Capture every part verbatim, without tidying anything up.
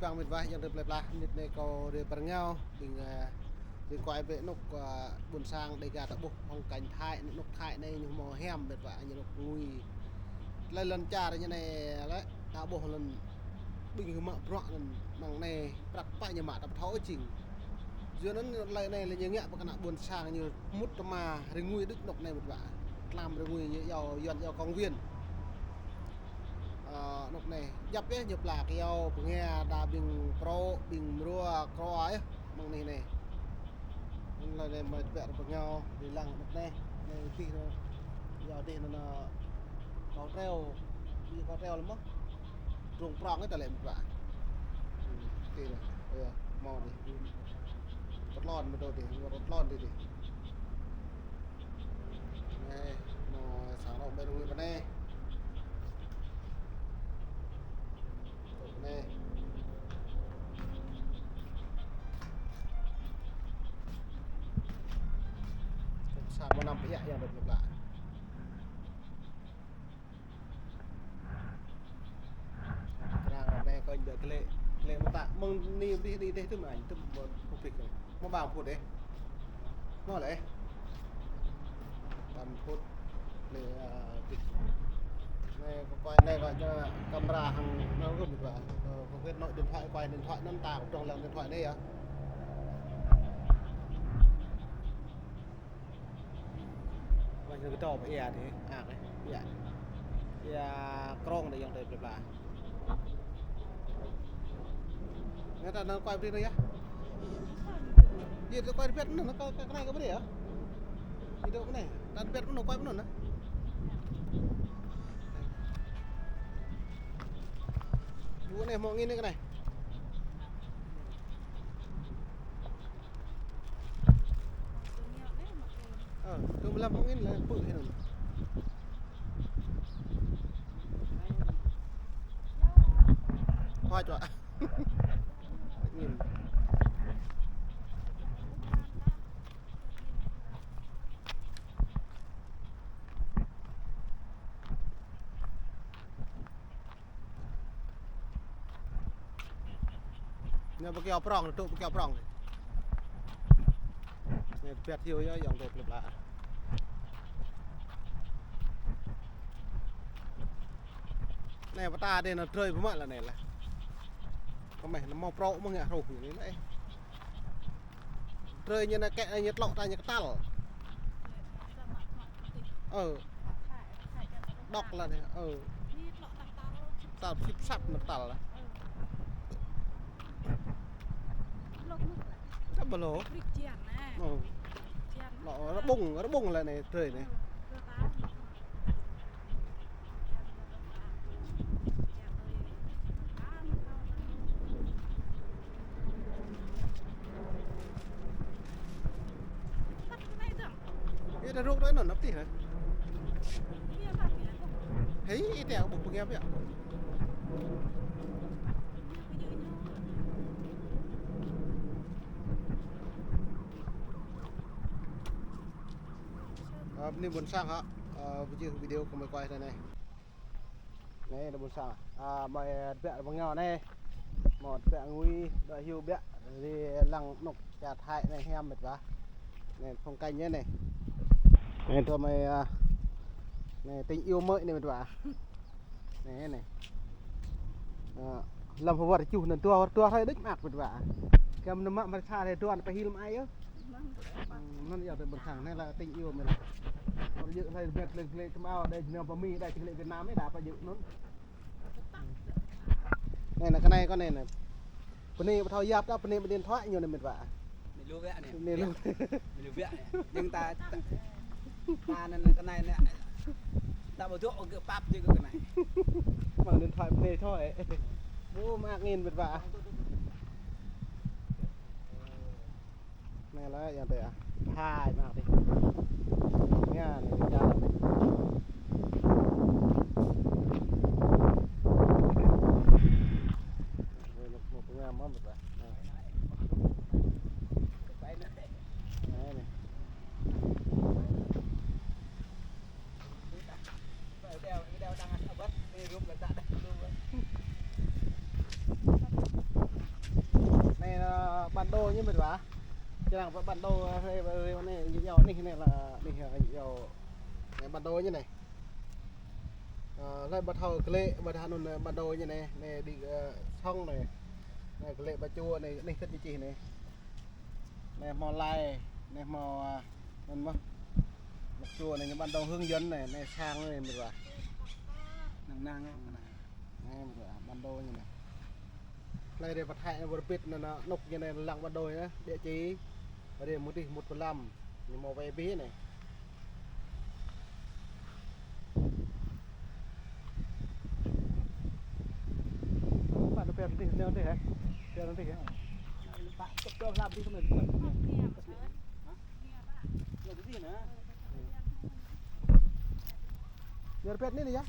Bang mĭt wa, ayŏng adơi plơi pla, mĭt anai kâo rai pơ rơngiao, ƀing, ơ, ƀing kuai bĕ anŏ, ơ, ƀôn sang Đêga ta ƀuh, phong cảnh Thái, anŏ Thái anai ñu hmâo hiam mĭt wa, ñu anŏ ngui. Tơlơi lŏn čar ñu anai lĕ, ta ƀuh lŏn ƀing hmâo bruă anŭn mơ̆ng anai, prăk pă ñu mă ta ƀu thâo jing. Yua anŭn tơlơi anai lĕ ñu ngă pơ kơnă ƀôn sang ñu mŭt tơma rơngui đôč anŏ anai mĭt wa. Tlam rơngui ñu iâu, Yuan iâu công viên. Ơ, anŏ anai, djăp yơh, ñu pla kyâo, pơngia, đa ƀing prŏ, ƀing mrô, krua yơh, mơ̆ng anai anai. Anŭn lĕ anai mơi tơbiă rơbâo rơngiao, rai lăng anŏ anai, anai dih anŭn, yua dih anŭn, anŭn, cầu treo, dih cầu treo lĕ mơ̆. Drông prŏng yơh ta lĕ mĭt wa. Hmm, dih anŭn, ơ, hmâo dih. Rơtlon mơ̆ dih, rơtlon dih dih. Anai, anŏ sang rŏ ƀơi rơngui pơ anai. Pơ anai. Sa mơnam pơhiăk ayŏng adơi plơi pla. Krang anai kơ ñu tơlơi, tơlơi mơta, mơ̆ng anai ƀu dih, dih, dih tŭ mơ̆, tŭ mơ̆, mơ̆ pik. Mơ̆ ƀang phŭt dih. Mơ̆ lĕ. Ƀang phŭt. Anai, ơ, pik. Anai, kơ kuai anai kơ ñu camera hăng anŭn kơ mĭt wa. Ơ, kơ kơ anŏ điện thoại, kuai điện thoại anŭn ta, kơ dŏng lăng điện thoại anai yơh. Wa ñu kơdâo pơ ia dih, a, kơ ia. Ia krông dih ayŏng adơi plơi pla. Ñu ta anŭn kuai ƀơi anai yơh. Yua ta kuai rơbet anŭn, anŭn kơ, kơ anai kơ ƀơi anai yơh. Yua ta ƀơi anai, ta rơbet anŭn kuai ƀơi anŭn anŭn. Ƀu anai hmâo angin anai kơ anai. Ơ, tơm lăm hŏng in lĕ pư̆ hĭ anŭn. Hoa čuă. Angin. Ñu pơkiaŏ prŏng, tŭ pơkiaŏ prŏng. Anai tơbiă hyu yơh, ayŏng adơi plơi pla. Anai pơta dih anŭn drơi pơmă lă anai lă. Kơmeh anŭn hmâo prŏ mơ̆ng ngă hruh anai lă. Drơi ñu anŭn kĕ, ñu tlŏ ta ñu kơtal. Ơ. Đŏk lă anai, ơ. Tal sip sap anŭn kơtal lă. Kơ ƀlô. Ơ. Lŏ rơbŭng, rơbŭng lă anai, drơi anai. Ih, ta rŏk đơi anŭn, năp tih hă? Hei, ih, ta ƀuh pơngiăp yơh. Ơ, bơni ƀôn sang hă. Ơ, ƀu djơ̆ video kơ mơi kuai tơ anai. Anai, anai ƀôn sang. A, mơi tơbiă rơbâo rơngiao anai. Mơi tơbiă ngui, dŏ hyu biă. Rai lăng anŏ čar Thái anai hiam mĭt wa. Anai phong cảnh anai. Anai tơ mơi, a, anai tình yêu mới anai mĭt wa. Anai, anai. A, lăm hơwơr čuh anŭn dua, dua hrơi đôč mơak mĭt wa. Kơ mơnam mă mơ̆ sa hrơi dua anŭn pơhil mă ai yơh. Anŭn yơh tơ ƀôn sang anai lă tình yêu mơi lă. Ƀu djơ̆ hlơi mĕt lĕ, lĕ tơm ao đơi jơnum pơ Mi, đơi jơnum lĕ Việt Nam anai đa ƀu djơ̆ anŭn. Anai, anai, kơ anai, kơ anai, anai. Bơni ƀu thâo yap đa, bơni ƀơi điện thoại ñu anai mĕt wa. Anai lu biă anai. Anai lu. Anai lu biă anai. Jing ta, ta, ta anai, anai, kơ anai anai. Ta ƀu dŏ kơ pap jing kơ anai. Mơ̆ng điện thoại bơni thôi. Ƀu mă angin mĕt wa. Anai lă ayŏng adơi ah. Hai mă dih. Anai, anai, anai. Anai, anai. Črang pơ bản đồ, ơ, ơ, ơ, anai, ñu iâu anih anai lah, anih, ơ, ñu iâu. Anai bản đồ ñu anai. Ơ, hlơi ƀu thâo glaĭ, ƀu thâo anŭn, ơ, bản đồ ñu anai, anai đĭ, ơ, sông anai. Anai glaĭ ƀơi čua anai, anih kơ̆t ñu čih anai. Anai hmâo lai, anai hmâo, ơ, anŭn mơ̆n. Lŏk čua anai, ñu bản đồ hướng dẫn anai, anai sang anai, mơ̆n wa. Năng năng, ơ, anai. Anai, mơ̆n wa, bản đồ ñu anai. Hlơi rai pơ Thái anai, ƀu rơbit anŭn, anŭn, anŭk ñu anai lăng bản đồ anai, địa chỉ. Ƀu rơbit mơ̆ng adih mŭt pơ lăm, ñu hmâo wai bê anai. Bạn nó pet đi, neo đi hả? Pet đi hả? Bạn cặp đôi làm đi không được. Hả? Hả? Đi hả? Biar pet ini ya.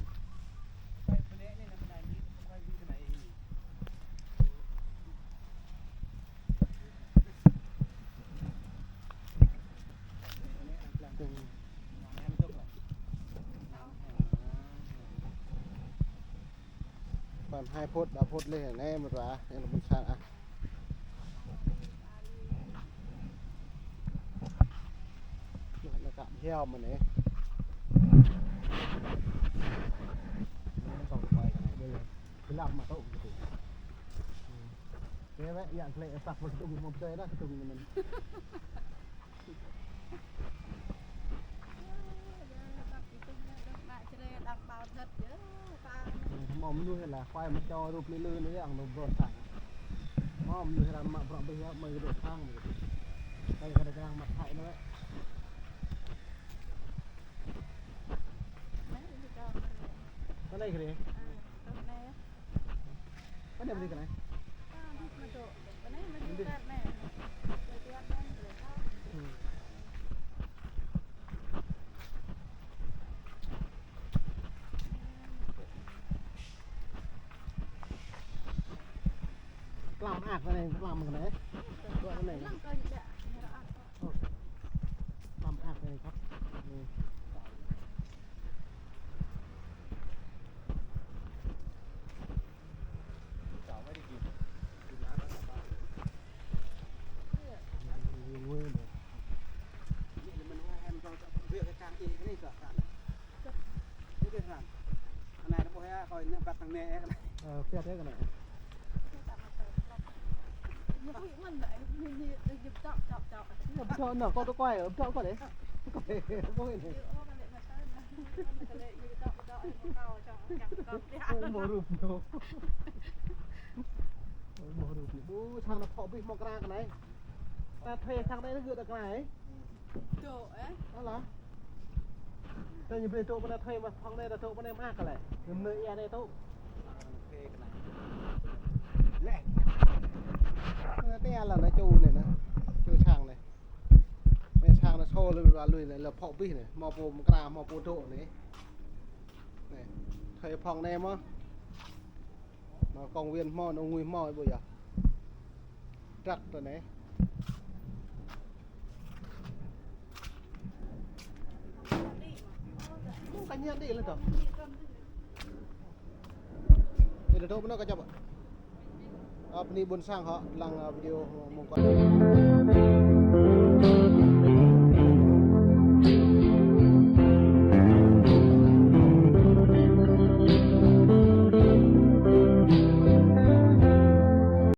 Khoảng hai phút, ba phút lĕ anai mơ̆n wa, anai là ƀôn sang ah. Anai kă hiam mơ̆n anai. Gelap mă tŏ gitu. Anai wĕ, yang klĕ păk mă kơdŭng mă pơdơi dah kơdŭng anai mơ̆n. Hmâo mơnuih lah, kuai mă čô rup lư lư anai yang anŭn ƀrŏ sang. Hmâo mơnuih lah mă bruă ƀiă, mă kơdŏ sang. Tơi kơ đa kơ mă Thái anai. Anai kơ rê. Anai bơni kơ anai. Hmm. Tlam ak anai, tlam kơ anai. Tlam ak anai khăp. Anai. Ơ, pet ya kơ anai. Ơ, pet ya kơ anai. Ơ, pet anai, kâo tŏ kuai, tŏ kuai lĕ. Kuai, kuai anai. Ơ, hmâo rup ñu. Ơ, hmâo rup ñu. Ƀu, sang anai phŏ abih hmâo kra kơ anai. Ta thuê sang anai anŭn gơ̆ ta kra, ơ. Dŏ, ơ? Ơ lah. Ta ñu brơi dŏ pơ anai thuê mă phŏng anai, ta dŏ pơ anai mă kơ lĕ. Ñu mơnơ̆ ia anai dŏ. Lĕ. Ơ, tơ lah anai čô anai anai. Čô sang anai. Anai sang anai sô lui wa lui anai, lĕ phŏ abih anai. Hmâo pô mă kra, hmâo pô dŏ anai. Anai. Thuê phŏng anai mơ̆n. Anŭn công viên hmâo, anŭn ngui hmâo ƀu yơh. Trăk tơ anai. Mơ̆ng kơ ñian đĭ lĕ tŏ. Ơ, tŏ tŏ mơ̆n kơ čăp. Ơ, bơni ƀôn sang hŏ, lăng, ơ, video mơ̆ng kơ.